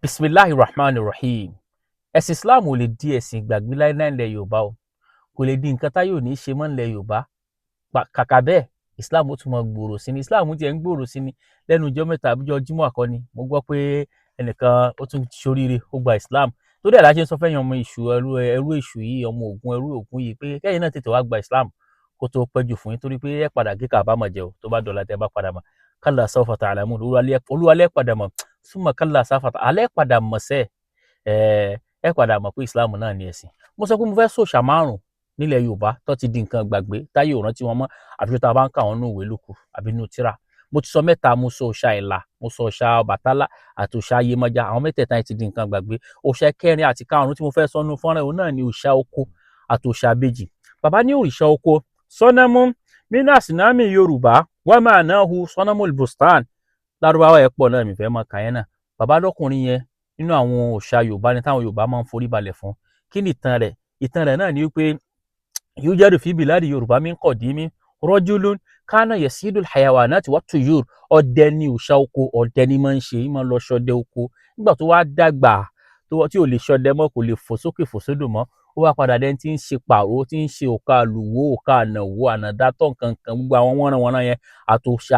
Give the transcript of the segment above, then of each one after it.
Bismillahi rahman rahim. Ẹ̀sìn Islam ò lè di ẹ̀sìn ìgbàgbé láíláí ńlẹ̀ Yorùbá o. Kò lè di nǹkan táyé ò ní ṣe mọ́ ńlẹ̀ Yorùbá. Kàkà bẹ́ẹ̀, Islam ó tún máa gbòòrò sí ni. Islam tiẹ̀ ń gbòòrò sí ni lẹ́nu ọjọ́ 3 àbíjọ́ Jímọ̀ àkọ́ni. Mo gbọ́ pé ẹnìkan ó tún ṣoríire, ó gba Islam. Torí ẹ̀ la ṣe ń sọ fẹ́yìn ọmọ èṣù, ẹrú ẹrú èṣù yìí, ọmọ Ògún, ẹrú Ògún yìí, pé kẹ́yìn náà tètè wá gba Islam kó tó pẹ́ jù fún yín, torí pé ẹ padà gé kàbámọ̀ jẹ o tó bá dọ̀la tẹ́ bá padà mọ̀. Kalla sawfa ta'lamun, Olúwa lẹ́ padà mọ̀. Summa kalla sawfa alẹ́ padà mọ̀ sẹ́ ẹ padà mọ̀ pé Islam náà ni ẹ̀sìn. Mo sọ pé mo fẹ́ sòṣà 5 nílẹ̀ Yorùbá tó ti di nǹkan gbàgbé, táyé ò rántí wọn mọ́, àfi tá a bá ń kà wọ́n nínú ìwé lókù àbí nínú tírà. Mo ti sọ 3. Mo sọ òòṣà Ẹ̀là, mo sọ òòṣà Ọbàtálá àti òòṣà Yemọja. Àwọn mẹ́tẹ̀ẹ̀ta yẹn ti di nǹkan gbàgbé. Òòṣà kẹrin àti karùn-ún tí mo fẹ́ sọ nínú fọ́nrán òun náà ni òòṣà oko àti òòṣà ìbejì. Bàbá ní òrìṣà oko sọnẹmú mina sinami Yorùbá wọ́n máa náà hu sọnẹmú bustan. Lárúbáwá ẹ̀ pọ̀ náà, mi fẹ́ mọ kàyẹn náà. Bàbá lọ́kùnrin yẹn, nínú àwọn òòṣà Yorùbá ni táwọn Yorùbá máa ń forí balẹ̀ fún. Kí ni ìtàn rẹ̀? Ìtàn rẹ̀ náà ni wípé yújẹ́rù fi bìláàdì Yorùbá mi ń kọ̀ dí mi rọ́júlún kánà yẹ̀sídùl hayawanati wat tuyur. Ọdẹ ní òòṣà oko, ọdẹ ni máa ń ṣe, máa ń lọ ṣọdẹ oko. Nígbà tó wá dàgbà tí ò lè ṣọdẹ mọ́, kò lè fò sókè fò sódò mọ́, ó wá padà dẹni tí ń ṣe pàrọ̀, tí ń ṣe òkà àlùwò, òkà ànàwó, ànàdátọ̀, nǹkan kan, gbogbo àwọn wọ́nranwọ̀nran yẹn àti òòṣà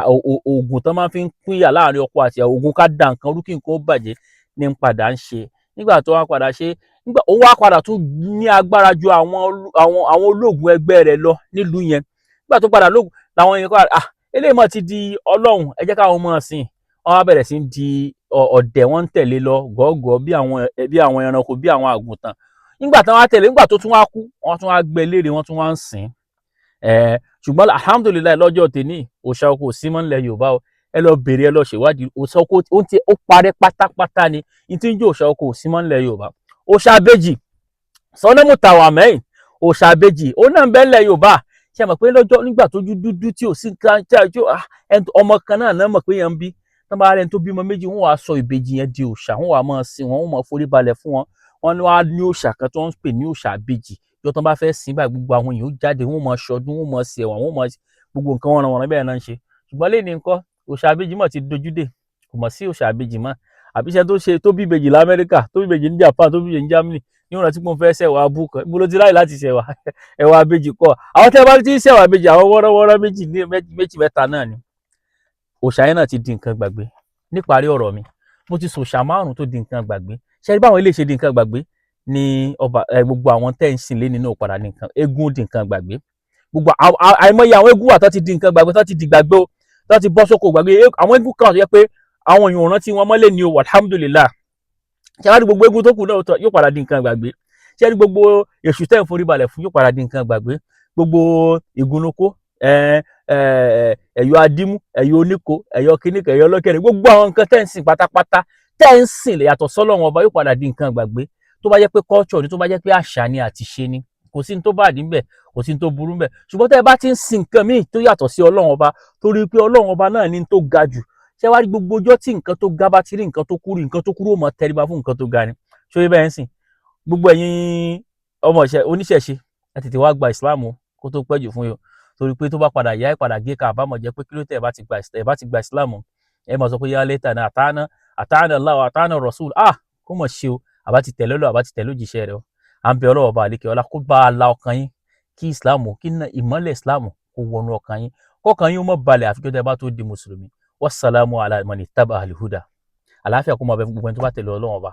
oògùn tó máa fi ń pínyà láàrin ọkọ àti ìyàwó, oògùn ká da nǹkan rú kí nǹkan ó bàjẹ́ ní ń padà ń ṣe. Nígbà tó wá padà ṣe, nígbà ó wá padà tún ní agbára ju àwọn olóògùn ẹgbẹ́ rẹ̀ lọ nílùú yẹn. Nígbà tó padà lóògùn làwọn yẹn kọ́, ah, eléyìí mọ̀ ti di ọlọ́run, ẹ jẹ́ káwọn máa sìn. Wọ́n wá bẹ̀rẹ̀ sí ń di ọ̀dẹ̀, wọ́n ń tẹ̀lé lọ gọ́gọ́ bí àwọn ẹranko, bí àwọn àgùntàn. Nígbà tí wọ́n á tẹ̀lé, nígbà tó tún wá kú, wọ́n tún wá gbé léèrè, wọ́n tún wá ń sìn. Ṣùgbọ́n alhamdulillahi, lọ́jọ́ tèmi, òòṣà oko ò sí mọ́ nílẹ̀ Yorùbá o. Ẹ lọ bèrè, ẹ lọ ṣèwádìí. Òòṣà oko ó ń tiẹ̀ ó parẹ́ pátápátá ni. Ní tí ń jẹ́ òòṣà oko ò sí mọ́ nílẹ̀ Yorùbá. Òòṣà ìbejì, sọnẹ́mù tàwàmẹ́yìn, òòṣà ìbejì, òun náà ń bẹ nílẹ̀ Yorùbá. Ṣe mọ̀ pé lọ́jọ́ nígbà tójú dúdú tí ò sí nǹkan tí ó ọmọ kan náà náà mọ̀ pé yẹn ń bí tán bá rẹni tó bímọ méjì, wọ́n wàá sọ ìbejì yẹn di òòṣà, wọ́n wàá máa sìn wọ́n, wọ́n máa forí balẹ̀ fún wọn. Wọ́n ní wàá ní òòṣà kan tó ń pè ní òòṣà ìbejì. Yọ tán bá fẹ́ sìn báyìí, gbogbo àwọn èèyàn ó jáde, wọ́n máa ṣọdún, wọ́n máa ṣẹ̀wà, wọ́n máa gbogbo nǹkan wọn wọn bẹ́ẹ̀ náà ń ṣe. Ṣùgbọ́n lẹ́ni ńkọ́, òòṣà ìbejì mọ̀ ti dojú dé, kò mọ̀ sí òòṣà ìbejì mọ́. Àbíṣẹ́ tó ṣe tó bí ìbejì lamẹ́ríkà, tó bí ìbejì ní Japan, tó bí ìbejì ní Germany, ní wọn rántí pé mo fẹ́ ṣẹ̀wà abú kan, ibo ló ti ráyè láti ṣẹ̀wà ẹ̀wà ìbejì kọ́? Àwọn tẹ́ bá ti ń ṣẹ̀wà ìbejì, àwọn wọ́rọ́wọ́rọ́ méjì ní méjì mẹ́ta náà ni. Òòṣà yẹn náà ti di nǹkan gbàgbé. Níparí ọ̀rọ̀ mi, mo ti sọ òòṣà 5 tó di nǹkan gbàgbé. Ṣe rí báwọn eléyìí ṣe di nǹkan gbàgbé ní ọba ẹ, gbogbo àwọn tẹ́ ń sìn lé nínú padà ní nǹkan eégún di nǹkan gbàgbé. Gbogbo àìmọye àwọn eégún wà tó ti di nǹkan gbàgbé, tó ti di gbàgbé o, tó ti bọ́ sóko gbàgbé. Àwọn eégún kan wà tó yẹ pé àwọn èèyàn rántí wọn mọ́lẹ̀ ní o. Alhamdulillah. Ṣé wàá rí gbogbo eégún tó kù náà yóò padà di nǹkan gbàgbé. Ṣé rí gbogbo èṣù tẹ́ ń forí balẹ̀ fún yóò padà di nǹkan gbàgbé. Gbogbo ìgúnnukó, ẹ̀yọ adímú, ẹ̀yọ oníko, ẹ̀yọ kíníkà, ẹ̀yọ ọlọ́kẹ̀rẹ̀, gbogbo àwọn nǹkan tẹ́ ń sìn pátápátá, tẹ́ ń sìn yàtọ̀ sọ́lọ́run ọba, yóò padà di nǹkan gbàgbé. Tó bá jẹ́ pé culture ni, tó bá jẹ́ pé àṣà ni àti ṣe ni, kò sí ní tó bá dì níbẹ̀, kò sí ní tó burú níbẹ̀. Ṣùgbọ́n tẹ́ ẹ bá ti ń sin nǹkan míì tó yàtọ̀ sí Ọlọ́run ọba, torí pé Ọlọ́run ọba náà ní tó ga jù. Ṣé wá rí gbogbo ọjọ́ tí nǹkan tó ga bá ti rí nǹkan tó kúrú, nǹkan tó kúrú ó mọ tẹríba fún nǹkan tó ga ni. Ṣé bẹ́ẹ̀ ń sìn? Gbogbo ẹ̀yin ọmọ oníṣẹ̀ṣe, ẹ tètè wá gba Ìsìláàmù kó tó pẹ́ jù fún yín o, torí pé tó bá padà yá, ẹ padà gé ká àbámọ̀ jẹ́ pé kí ló tẹ̀ ẹ bá ti gba Ìsìláàmù. Ẹ máa sọ pé yá lẹ́tà náà àtàná àtàná Allah àtàná Rasul. Ah, kó mọ̀ ṣe o, àbá ti tẹ̀lé lọ, àbá ti tẹ̀lé òjíṣẹ́ rẹ o. À ń bẹ Ọlọ́run ọba àlékè ọlá kó bá a la ọkàn yín, kí Ìsìláàmù, kí ìmọ́lẹ̀ Ìsìláàmù kó wọnú ọkàn yín, kọ́kàn yín ó má balẹ̀ àfi kí ó tẹ́ bá tó di mùsùlùmí. Wassalamu ala man ittaba al-huda. Àlàáfíà kó máa bẹ fún gbogbo ẹni tó bá tẹ̀lé Ọlọ́run ọba.